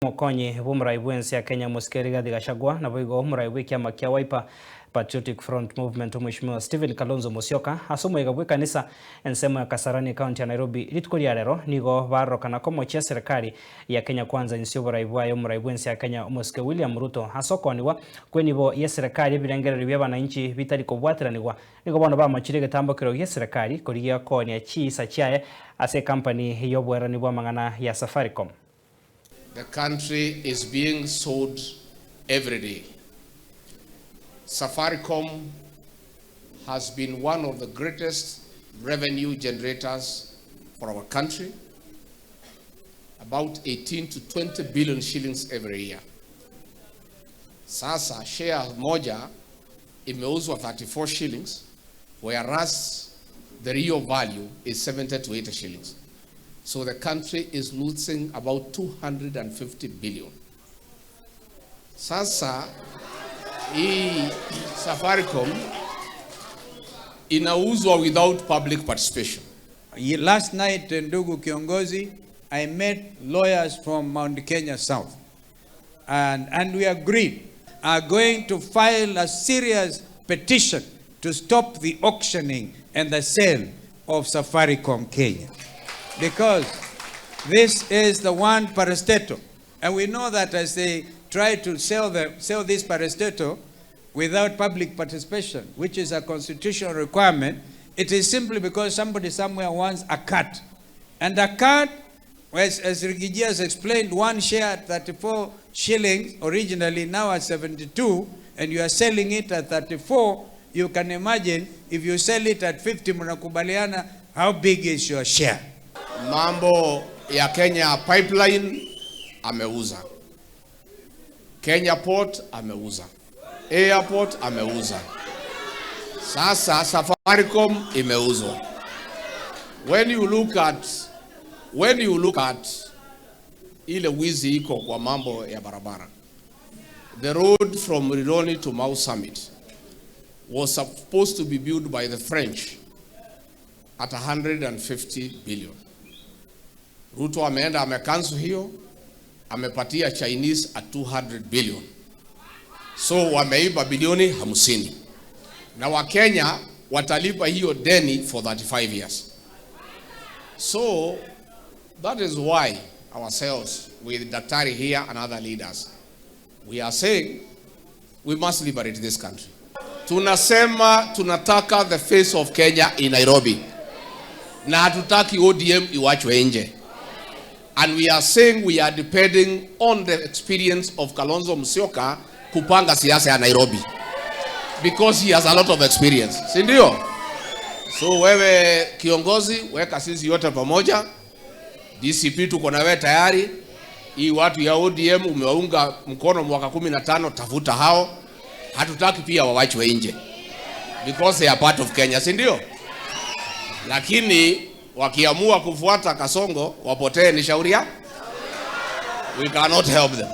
Omokonyi bw'omorai bw'ense ya Kenya Omosike Rigathi Gachagua naboigo omorai bw'ekiama kia Wiper Patriotic Front Movement Omweshimiwa Stephen Kalonzo Musyoka ase omoyega bw'ekanisa ensemo ya Kasarani ekaunti ya Nairobi rituko ria rero nigo barorokana komochia eserekari ya Kenya Kwanza inse y'oborai bwaye omorai bw'ense ya Kenya Omosike William Ruto ase okoonigwa kw'enibo y'eserekari ebirengererio bi'abananchi bitari kobwateranigwa nigo bono bamochire egetambokero gi'eserekari korigia koonia chiisa chiaye ase ekampani y'oboerani bw'amang'ana ya Safaricom. The country is being sold every day. Safaricom has been one of the greatest revenue generators for our country, about 18 to 20 billion shillings every year. Sasa share moja imeuzwa 34 shillings whereas the real value is 70 to 80 shillings. So the country is losing about 250 billion. Sasa hii Safaricom inauzwa without public participation. Last night, ndugu kiongozi, I met lawyers from Mount Kenya South. And we agreed are going to file a serious petition to stop the auctioning and the sale of Safaricom Kenya. Because this is the one parastatal. And we know that as they try to sell this parastatal without public participation, which is a constitutional requirement, it is simply because somebody somewhere wants a cut. And a cut, as Riggy G has explained, one share at 34 shillings originally, now at 72, and you are selling it at 34, you can imagine if you sell it at 50, mnakubaliana, how big is your share? Mambo ya Kenya Pipeline ameuza, Kenya Port ameuza, Airport ameuza, sasa Safaricom imeuzwa. When you look at ile wizi iko kwa mambo ya barabara, the road from Rironi to Mau Summit was supposed to be built by the French at 150 billion. Ruto ameenda amecancel hiyo, amepatia Chinese at 200 billion. So wameiba bilioni 50 na Wakenya watalipa hiyo deni for 35 years. So that is why ourselves with Daktari here and other leaders, we are saying we must liberate this country. Tunasema tunataka the face of Kenya in Nairobi na hatutaki ODM iwachwe nje. And we are saying we are depending on the experience of Kalonzo Musyoka kupanga siasa ya Nairobi because he has a lot of experience, si ndio? So wewe kiongozi, weka sisi yote pamoja. DCP tuko na wewe tayari. Hii watu ya ODM umewaunga mkono mwaka 15, tafuta hao. Hatutaki pia wawachwe nje because they are part of Kenya, si ndio? Lakini wakiamua kufuata Kasongo wapotee, ni shauri yao. We cannot help them.